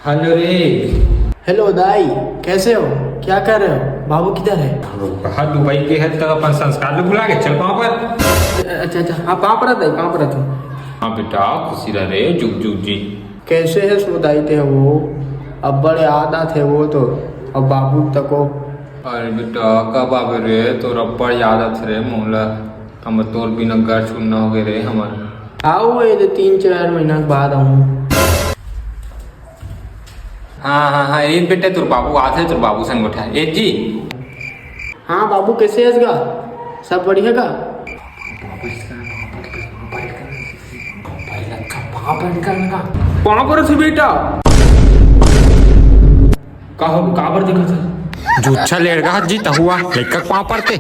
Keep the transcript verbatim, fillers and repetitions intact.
Hello रे। Hello दाई, कैसे हो? क्या कर रहे हो? बाबू किधर है? कहा दुबई के है तो अपन संस्कार ल भुला के चल पाँव पर। अच्छा, अच्छा, हाँ, पाँव परत दाई, पाँव परत हूँ। हाँ बेटा, खुशी रह रे, जुग जुग जी। कैसे है सो दाई ते वो? अब्बड़ याद आथे वो तो, अब बाबू तको। अरे बेटा, कब आबे रे, तोर अब्बड़ याद आथे रे मोला। हमर तोर बिना घर सुन्ना हो गए रे हमर। आओ, ये दे तीन चार महीना के बाद आऊँ। हाँ, हाँ, हाँ, ए बेटा, तोर बाबू आथे, तोर बाबू संग बैठा। ए जी। हाँ बाबू, कैसे हस गा? सब बढ़िया का? पाँव परत हूँ बेटा। का हो, काबर देखत हस? जूच्छा लेड़गा जी तहुआ, लइका के पाँव परते।